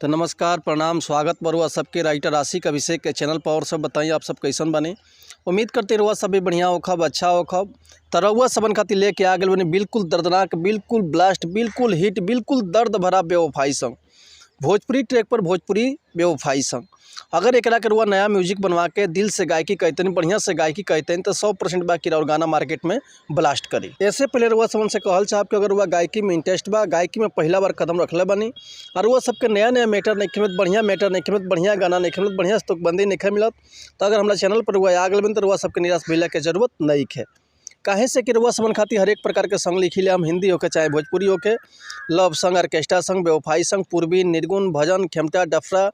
तो नमस्कार, प्रणाम, स्वागत बरुआ सबके राइटर आशिक अभिषेक के चैनल पर। और सब बताइए आप सब कैसन बने। उम्मीद करते रहुआ सब भी बढ़िया होखब, अच्छा होखब। त रउआ सबन खातिर लेके आ गइल बनी बिल्कुल दर्दनाक, बिल्कुल ब्लास्ट, बिल्कुल हिट, बिल्कुल दर्द भरा बेवफाई सॉन्ग, भोजपुरी ट्रैक पर भोजपुरी बेवफाई सॉन्ग। अगर एकरा के रुआ नया म्यूजिक बनवा के दिल से गायकी कहतनी, बढ़िया से गायकी कहतनी तो 100% बाकी और गाना मार्केट में ब्लास्ट करी। ऐसे पहले रुआ सबन से कहल चाहब कि अगर रुआ गायकी में इंटरेस्ट बा, गायकी में पहला बार कदम रखले बनी और रुआ सबके नया नया मैटर नहीं मिलत, बढ़िया मैटर नहीं मिलत, बढ़िया गाना नहीं मिलत, बढ़िया तुकबंदी नहीं मिलत, तो अगर हमारा चैनल पर रुआ आ गइल बनी तो रुआ सबके निराश भइला के जरूरत नहीं है। काहे से कि रुआ सबन खातिर हरेक प्रकार के सॉन्ग लिखी ले हम, हिंदी होके चाहे भोजपुरी होके, लव सॉन्ग, ऑर्केस्ट्रा सॉन्ग, बेवफाई सॉन्ग, पूर्वी, निर्गुण, भजन, खेमटा, डफरा,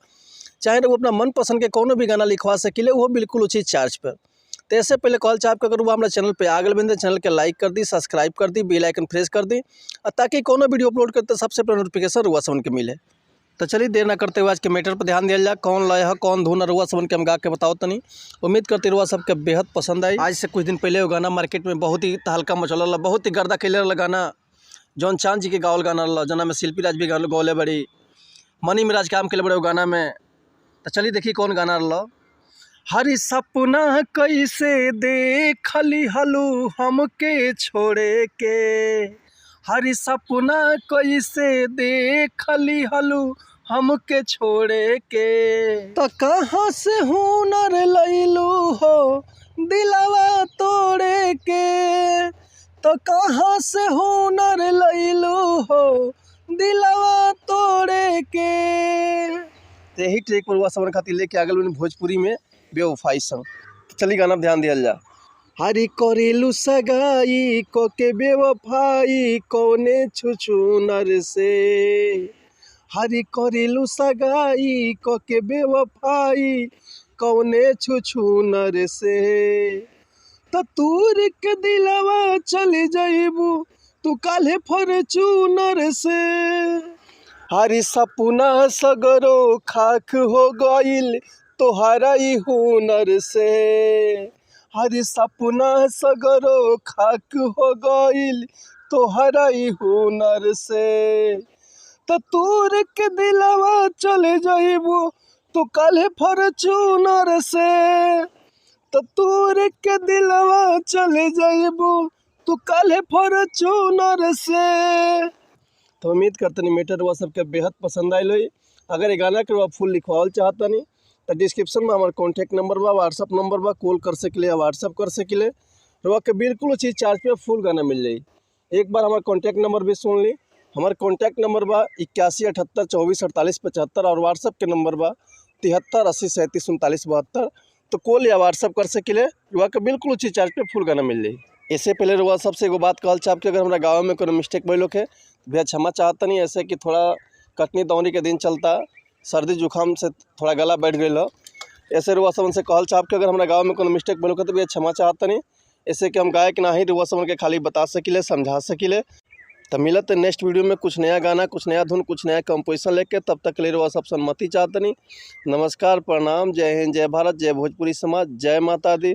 चाहे वो अपना मनपसंद के कोनो भी गाना लिखवा सकिले, वो बिल्कुल उचित चार्ज पर। तो ऐसे पहले कहल चाहब कि अगर वो हमारा चैनल पे आ गइल बनी तो चैनल के लाइक कर दी, सब्सक्राइब कर दी, बेल आइकन प्रेस कर दी, और ताकि कोनो वीडियो अपलोड करते सबसे पहले नोटिफिकेशन रुआ सबन के मिले। तो चलिए देर ना करते हुए आज के मैटर पर ध्यान दिया जाए, कौन लय है कौन धुन रुआ सबन के हम गा के बताओ तनी। उम्मीद करते रुआ सबके बेहद पसंद आई। आज से कुछ दिन पहले वो गाना मार्केट में बहुत ही तहलका मचल, बहुत ही गर्दा कैले रहा गाना, जौन चांद जी के गावल गाना रहा, जना में शिल्पी राज भी गौले बड़ी, मनी मिराज काम के बड़े गाना में। तो चलिए देखिए कौन गाना रहा। हरी सपना कैसे देखली हलू हमके छोड़े के, हरी सपना कैसे देखली हलू हमके छोड़े के, तो कहाँ से हुनर लैलू हो दिलवा तोड़े के, तो कहाँ से हुनर लैलू हो दिलवा तोड़े के। तो यही ट्रैक पर हुआ सबन खातिर लेके आ गइल भोजपुरी में बेवफाई सॉन्ग। तो चलिए गाना ध्यान दिया जा। हरी करेलू सगाई को के बेवफाई कौने छुछुनर से, हरी करेलू सगाई को के बेवफाई कौने छुछुनर से, तो तूर के दिलवा चली जाइबू तू काले फॉर्चूनर से, हरी सपना सगरो खाक हो गइल तोहरा ही हुनर से, हरी सपना सगरो खाक हो गइल तोहरा ही हुनर से, तो तूर के दिलवा चले जाइबू तू काले फॉर्चूनर से, तो तूर के दिलवा चले जाइबू तू काले फॉर्चूनर से। तो उम्मीद करतनी मैटर हुआ सबके बेहद पसंद आयल होई। अगर ये गाना के फुल लिखवाल चाहतनी तो डिस्क्रिप्शन में हमारे कॉन्टैक्ट नंबर बा, व्हाट्सअप नंबर बा, कॉल कर सकिले या व्हाट्सअप कर सकिले, रुआ के बिल्कुल उचित चार्ज पे फुल गाना मिल जाई। एक बार हमारे कॉन्टैक्ट नंबर भी सुन ली। हमारे कॉन्टैक्ट नंबर बा 81 78 24 48 75 और व्हाट्सअप के नंबर बा 73 80 37 39 72। तो कॉल या व्हाट्सअप कर सकिले, रुआ के बिल्कुल उचित चार्ज पे फुल गाना मिल जाई। इससे पहले रुआ सबसे एगो बात कहल चाहब कि अगर हमारा गाँव में कोनो मिस्टेक भइल होखे भैया क्षमा चाहता नहीं, ऐसे कि थोड़ा कटनी दौनी के दिन चलता, सर्दी जुकाम से थोड़ा गला बैठ गई हो। ऐसे रुआ सबन से कहल चाहब कि अगर हमारा गाँव में कोनो मिस्टेक भइल होखे तो भैया क्षमा चाहता नहीं, ऐसे कि हम गायक ना ही रुआ सबन के खाली बता सकिले, समझा सकिले। तो मिलत नेक्स्ट वीडियो में कुछ नया गाना, कुछ नया धुन, कुछ नया कंपोजिशन लेके। तब तक के लिए रुआ सब सहमति चाहतनी। नमस्कार, प्रणाम, जय हिंद, जय भारत, जय भोजपुरी समाज, जय माता दी।